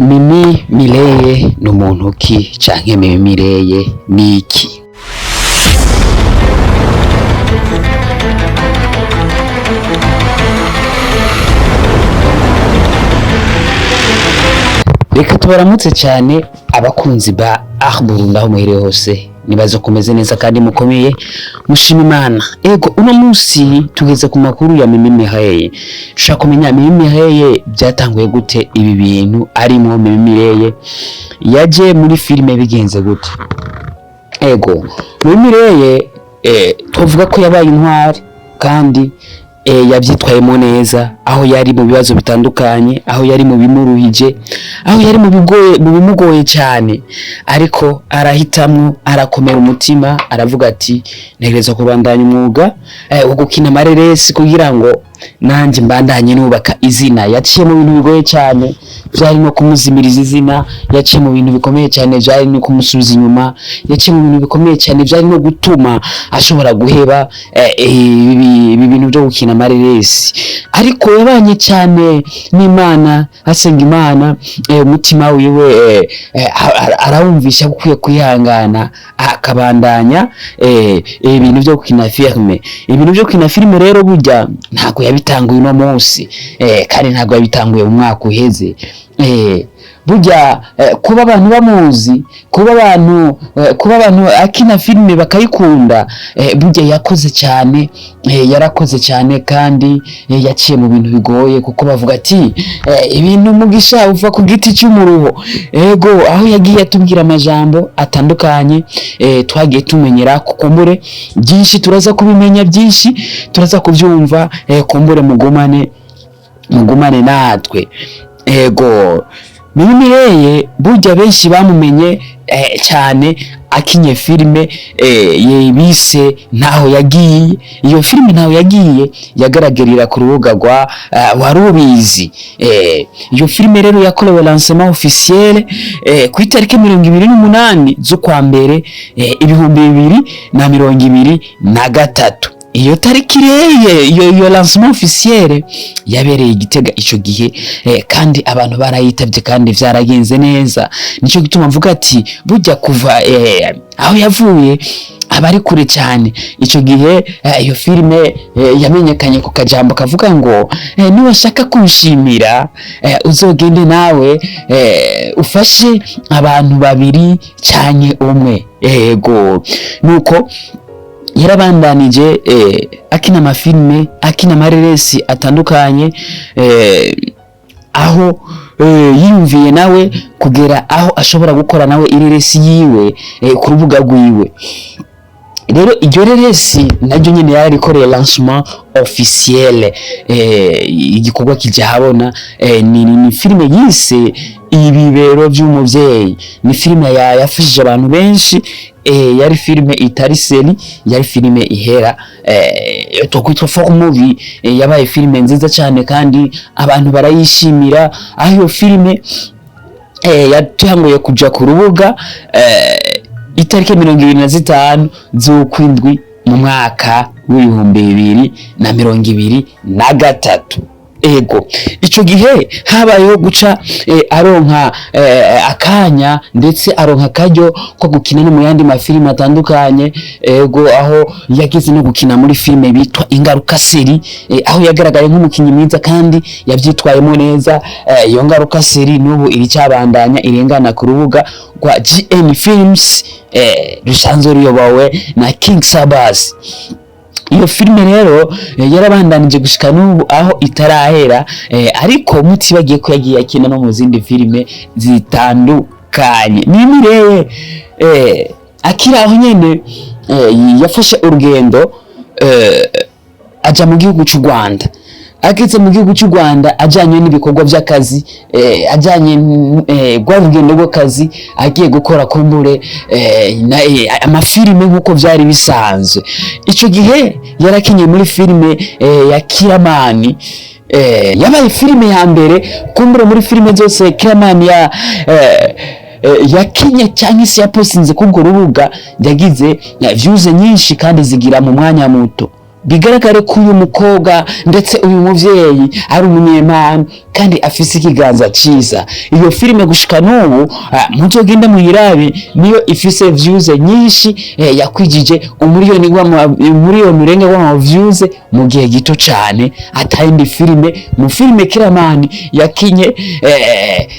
Mimi Mireye ni umuntu ki canke Mimi Mireye ni iki? Reka tubaramutse cyane abakunzi ba Burundi aho muhereye hose, nibaza kumeze neza kandi mukomeye, mushima Imana. Ego, uno munsi tugeze ku makuru ya Mimi Mireye. Dushaka kumenya Mimi Mireye byatanguye gute, ibi bintu arimo Mimi Mireye yaje muri filime bigenze gute? Ego, Mimi Mireye tuvuga ko yabaye intwari kandi yabyitwayemo neza, aho yari mu bibazo bitandukanye, aho yari mu bimuruhije, aho yari mu bigoye, mu bimugoye cyane, ariko arahitamwo, arakomera umutima, aravuga ati ntegereza kubandanya umwuga wo gukina amareresi kugira ngo nanjye mbandanye nubaka izina. Yaciye mu bintu bigoye cyane byari no kumuzimiriza izina, yaciye mu bintu bikomeye cyane byari no kumusubiza inyuma, yaciye mu bintu bikomeye cyane byari no gutuma ashobora guheba ibi bintu byo gukina amareresi, ariko yabanye cyane n'Imana, asenga Imana, umutima wiwe arawumvisha ko ukwiye kwihangana akabandanya ibintu byo gukina filime. Ibintu byo gukina filime rero burya ntabwo yabitanguye uno munsi, kandi ntabwo yabitanguye mu mwaka uheze. Burya kuba abantu bamuzi, kuba abantu akina filime bakayikunda, burya yakoze cyane, yarakoze cyane kandi yaciye mu bintu bigoye, kuko bavuga ati ibintu mugisha uva ku giti cy'umuruho. Ego, aho yagiye atubwira amajambo atandukanye, twagiye tumenyera, kukumbure byinshi turaza kubimenya, byinshi turaza kubyumva, kumbure mugumane natwe. Ego, Mimi Mireye burya benshi bamumenye cyane akinye filime bise Ntaho Yagiye. Iyo filime Ntaho Yagiye yagaragarira ku rubuga rwa Warubizi. Iyo filime rero yakorewe lancement officiel ku itariki 28 z'ukwa mbere 2023. Iyo tariki reye iyo lancement officiel yabereye i Gitega ico gihe, kandi abantu barayitabye kandi vyaragenze neza. Nico gituma mvuga ati burya kuva aho yavuye aba ari kure cyane. Ico gihe iyo filime yamenyekanye ku kajambo kavuga ngo niwashaka kunshimira, uzogende nawe ufashe abantu babiri canke umwe. Ego, nuko yarabandanije akina amafilme, akina amareresi atandukanye, aho yiyumviye nawe kugera aho ashobora gukora nawe ireresi yiwe ku rubuga rwiwe. Rero iryo reresi naryo nyene yararikoreye lancement officiel, igikorwa kija habona. Ni filime yise Ibibero vy'Umuvyeyi. Ni filime yafashije abantu benshi, yari filime itari série, yari filime ihera, twakwitwa for movie. Yabaye filime nziza cyane kandi abantu barayishimira, aho iyo filime yatanguye kuja ku rubuga itariki 25 z'ukwindwi mu mwaka w'2023. Ego, ico gihe habayeho guca aronka akanya, ndetse aronka akaryo ko gukina no mu yandi mafilime atandukanye. Ego, aho yagize no gukina muri filime bitwa Ingaruka série, aho yagaragaye nk'umukinnyi mwiza kandi yavyitwayemo neza. Iyo Ngaruka série n'ubu iricyabandanya irengana ku rubuga rwa GN Films, rusanzwe ruyobowe na King Sabas. Iyo filime rero yarabandanije gushika n'ubu aho itarahera, ariko mutibagiye ko yagiye akina no mu zindi filime zitandukanye. Mimi rero akiri aho nyene yafashe urugendo aja mu gihugu cy'u Rwanda. Ageze mu gihugu cy'u Rwanda ajanye n'ibikorwa by'akazi, ajanye rwa rugendo rw'akazi, agiye gukora kumbure amafilime nk'uko vyari bisanzwe. Ico gihe yarakinye muri filime ya Kiramani, yabaye filime ya mbere kumbure muri filime zose Kiramani ya yakinye cyangwa se yapostinze kubwo rubuga, yagize views nyinshi kandi zigira mu mwanya muto. Bigaragare ko uyu mukobwa ndetse uyu muvyeyi ari umunyempano kandi afise ikiganza ciza. Iyo filime gushika n'ubu, muzogende muyirabe, niyo ifise views nyinshi, yakwijije 1 miliyoni urenga w'ama views mu gihe gito cane. Atayindi filime mu filime Kiramani yakinye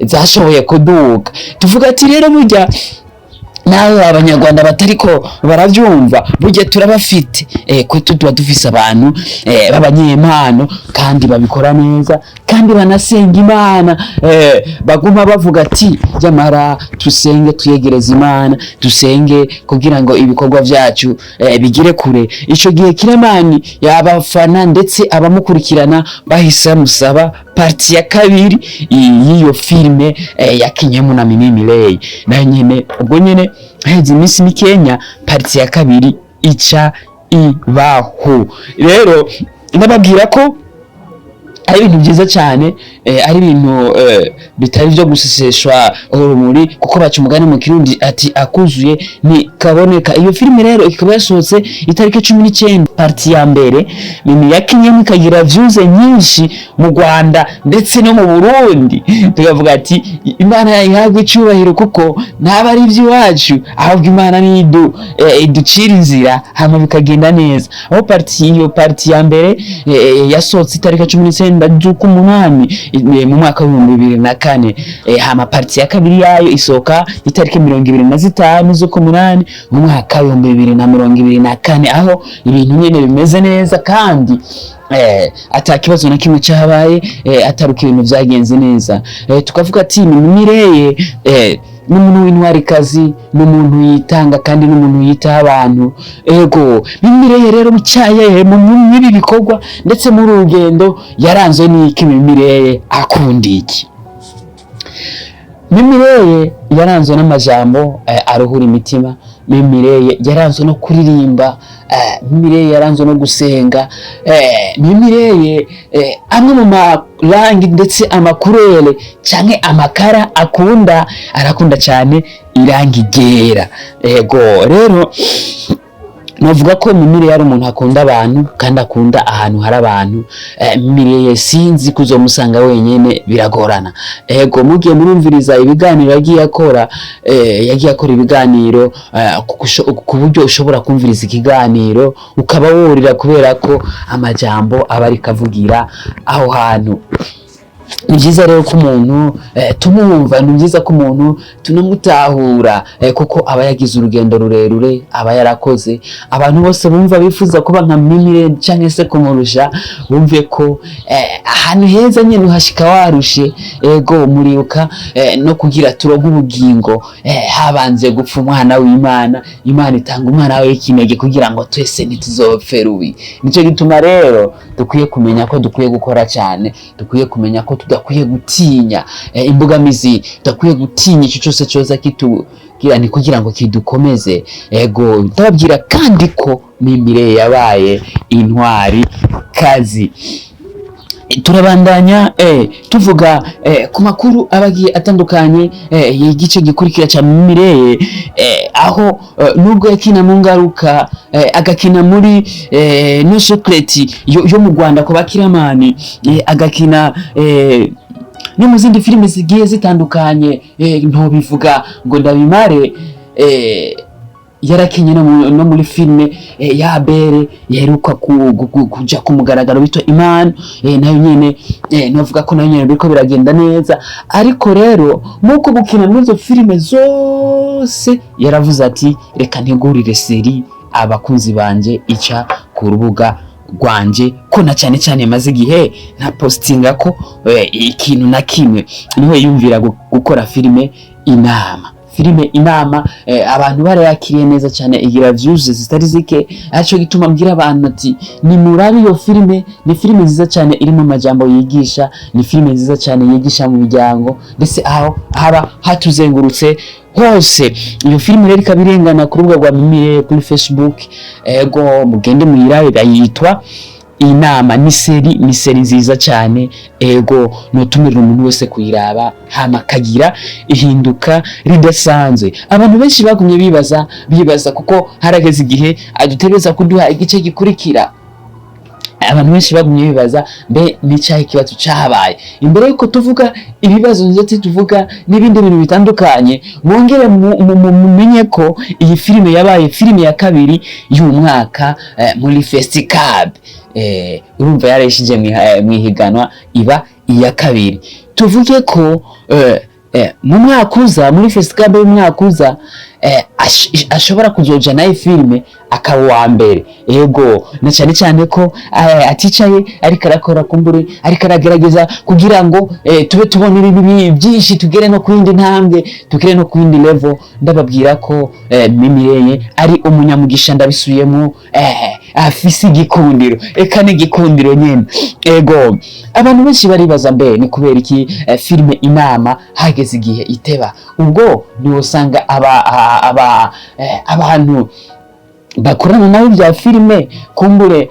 zashoboye kuduga. Tuvuga ati rero burya nawe Abanyarwanda batariko baravyumva, burya turabafite, kwetu tuba dufise abantu b'abanyempano kandi babikora neza kandi banasenga Imana, baguma bavuga ati jamara tusenge, tuyegereze Imana, dusenge kugira ngo ibikorwa vyacu bigire kure. Ico gihe Kiramani yabafana ndetse abamukurikirana bahise bamusaba partie ya kabiri y'iyo filime yakinyemo na Mimi Mireille. Nayo nyene ubwo nyene haheze iminsi mikenya partie ya kabiri ica ibaho. Rero ndababwira ko ari ibintu byiza cyane, ari ibintu bitari byo guseseshwa urumuri, kuko baca umugani mu Kirundi ati akuzuye ni kaboneka. Iyo filime rero ikaba yasohotse itariki 19. Partie ya mbere Mimi yakinyemo ikagira views nyinshi mu Rwanda ndetse no mu Burundi. Tukavuga ati Imana yayihabwa icyubahiro, kuko ntaba ari iby'iwacu, ahubwo Imana ni iducira inzira hama bikagenda neza. Aho partie, iyo partie ya mbere yasohotse itariki 19 z'ukumunani mu mwaka w'2004, hama partie ya kabiri yayo isohoka itariki 25 z'ukumunani mu mwaka w'2024, aho ibintu nyene bimeze neza kandi ata kibazo na kimwe cyabaye, ataruka ibintu byagenze neza. Tukavuga ati Mimi Mireille n'umuntu w'intwarikazi, n'umuntu yitanga kandi n'umuntu yitaho abantu. Ego, Mimi Mireille rero mucyaye mu ibi bikorwa ndetse muri uru rugendo yaranzwe n'iki? Mimi Mireille akunda iki? Mimi Mireille yaranzwe n'amajambo aruhura imitima. Mimi Mireille yaranzwe no kuririmba. Mimi Mireille yaranzwe no gusenga. Mimi Mireille, amwe mu marangi ndetse ama couleur canke amakara akunda, arakunda cyane irangi ryera. Ego, rero novuga ko Mimi Mireille ari umuntu akunda abantu kandi akunda ahantu hari abantu. Mimi Mireille sinzi kuzomusanga wenyene, biragorana. Ego, mugiye murumviriza ibiganiro yagiye akora, yagiye akora ibiganiro ku buryo ushobora kumviriza ikiganiro ukaba wurira, kubera ko amajambo aba ariko avugira aho hantu. Ni byiza rero ko umuntu tumwumva, ni byiza ko umuntu tunamutahura, kuko aba yagize urugendo rurerure, aba yarakoze. Abantu bose bumva bifuza kuba nka Mimi cyangwa se kumurusha, bumve ko ahantu heza nyine uhashika warushe. Ego, muribuka no kugira turonke ubugingo, habanze gupfa umwana w'Imana. Imana itanga umwana we w'ikinege kugira ngo twese ntituzopfe rubi. Nicyo gituma rero dukwiye kumenya ko dukwiye gukora cyane, dukwiye kumenya ko tudakwiye gutinya imbogamizi, tudakwiye gutinya icyo cyose cyoza kitugira ni kugira ngo kidukomeze. Ego, ndababwira kandi ko Mimire yabaye intwari kazi. Turabandanya tuvuga ku makuru aba agiye atandukanye y'igice gikurikira ca Mireille, aho nubwo yakina mu ngaruka, agakina muri No Secret yo mu Rwanda ku bakiramani, agakina no mu zindi filime zigiye zitandukanye, ntobivuga ngo ndabimare, yarakinye no muri filime ya Abere yaheruka kuja ku mugaragaro bitwa Imana, nayo nyene novuga ko nayo nyene biriko biragenda neza. Ariko rero muko gukina muri izo filime zose, yaravuze ati reka ntegurire série abakunzi banje ica ku rubuga rwanje, ko na cyane cyane maze igihe nta postinga ko ikintu na kimwe. Niho yumvira gukora filime Inama. Filime Inama abantu barayakiriye neza cyane, igira views zitari zike. Aricyo gituma mbwira abantu ati nimurabe iyo filime, ni filime nziza cyane irimo amajambo yigisha, ni filime nziza cyane yigisha mu miryango ndetse aho haba hatuzengurutse hose. Iyo filime rero ikaba irengana ku rubuga rwa Mimire kuri Facebook. Ego, mugende muyirabe, yitwa Inama. Ni série nziza cyane. Ego, nutumirira umuntu wese kuyiraba hama akagira ihinduka ridasanzwe. Abantu benshi bagumye bibaza kuko harageze igihe adutegereza kuduha igice gikurikira. Abantu benshi bagumye bibaza mbe ni cyahe kibazo cabaye. Imbere yuko tuvuga ibibazo ndetse tuvuga n'ibindi bintu bitandukanye, mwongere mumenye ko iyi filime yabaye filime ya kabiri y'umwaka muri Festicab. Urumva yarayishije mwihiganwa iba iya kabiri. Tuvuge ko mu mwaka uza, muri Festicab y'umwaka uza, ashobora kuzoja nayo filime akaba uwa mbere. Ego, na cyane cyane ko aticaye, ariko arakora kumbure, ariko aragerageza kugira ngo tube tubona ibintu byinshi, tugere no ku yindi ntambwe, tugere no ku yindi level. Ndababwira ko Mimireye ari umunyamugisha, ndabisubiyemo, afise igikundiro, eka n'igikundiro nyene. Ego, abantu benshi baribaza mbe ni kubera iki filime Inama hageze igihe iteba. Ubwo niwosanga aba abantu bakorana nawe bya filime kumbure,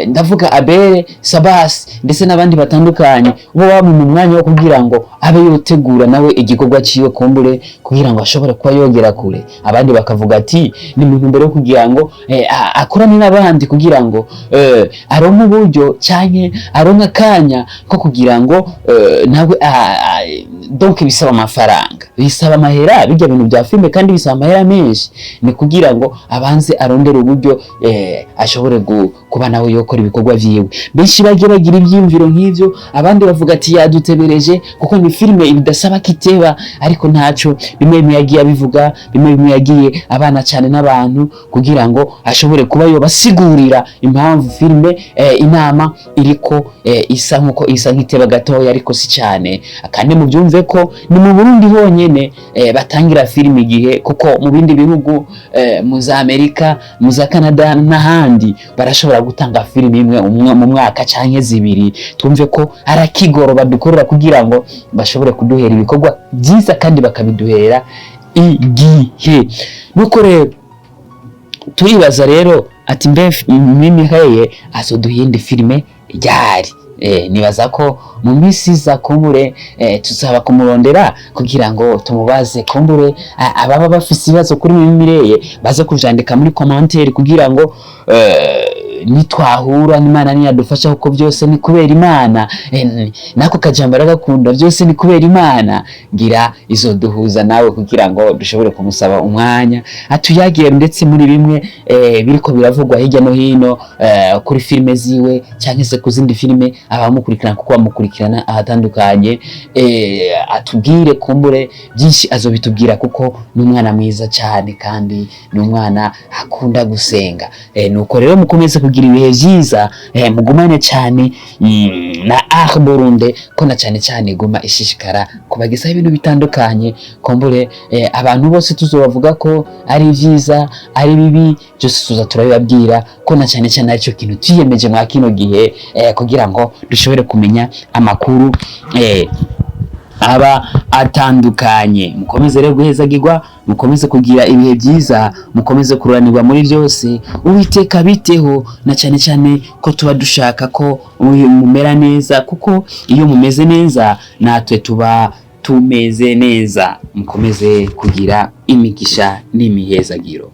ndavuga Abere Sabas ndetse n'abandi batandukanye, bo bamuha umwanya wo kugira ngo abe yotegura nawe igikorwa ciwe kumbure, kugira ngo ashobore kuba yogera kure. Abandi bakavuga ati ni mu ntumbero yo kugira ngo akorane n'abandi kugira ngo aronke uburyo canke aronke akanya ko kugira ngo nawe donc bisaba amafaranga, bisaba amahera, bijya bintu bya filime kandi bisaba amahera menshi. Ni kugira ngo abanze arondere uburyo ashobore kuba nawe yokora ibikorwa vyiwe. Benshi bagiye bagira ivyiyumviro nk'ivyo, abandi bavuga ati yadutebereje kuko ni filime bidasaba kiteba. Ariko ntaco, bimwe bimwe yagiye abivuga, bimwe bimwe yagiye abana cyane n'abantu kugira ngo ashobore kuba yobasigurira impamvu filime Inama iriko isa nkuko isa nk'iteba gatoya, ariko si cyane. Kandi mubyumve ko ni mu Burundi honyene batangira filime igihe, kuko mu bindi bihugu, mu za Amerika, mu za Canada n'ahandi, barashobora gutanga filime imwe mu mwaka canke zibiri. Twumve ko arakigoro badukorera kugira ngo bashobore kuduhera ibikorwa byiza kandi bakabiduhera igihe. Nuko rero turibaza rero ati mbe Mimi Heye azoduha iyindi filime ryari? Nibaza ko mu minsi iza kumbure tuzaba kumurondera kugira ngo tumubaze. Kumbure ababa bafise ibibazo kuri Mimi Mireye baze kuvyandika muri commentaire, kugira ngo nitwahura n'Imana niyadufasha, kuko byose ni kubera Imana. Nako kajambo aragakunda, byose ni kubera Imana. Ngira izoduhuza nawe kugira ngo dushobore kumusaba umwanya atuyagire, ndetse muri bimwe biriko biravugwa hirya no hino kuri filime ziwe cyangwa se ku zindi filime abamukurikirana, kuko bamukurikirana ahatandukanye, atubwire kumbure byinshi azobitubwira, kuko ni umwana mwiza cyane kandi ni umwana akunda gusenga. Nuko rero mukomeze kugira ibihe vyiza, mugumane cyane na Art Burundi, ko na cyane cyane guma ishishikara kubagezaho ibintu bitandukanye. Kumbure abantu bose tuzobavuga ko ari vyiza, ari bibi, byose tuza turabibabwira, ko na cyane cyane aricyo kintu twiyemeje mwa kino gihe, kugira ngo dushobore kumenya amakuru aba atandukanye. Mukomeze rero guhezagirwa, mukomeze kugira ibihe byiza, mukomeze kururanirwa muri byose. Uwiteka biteho, na cyane cyane ko tuba dushaka ko mumera neza, kuko iyo mumeze neza natwe tuba tumeze neza. Mukomeze kugira imigisha n'imihezagiro.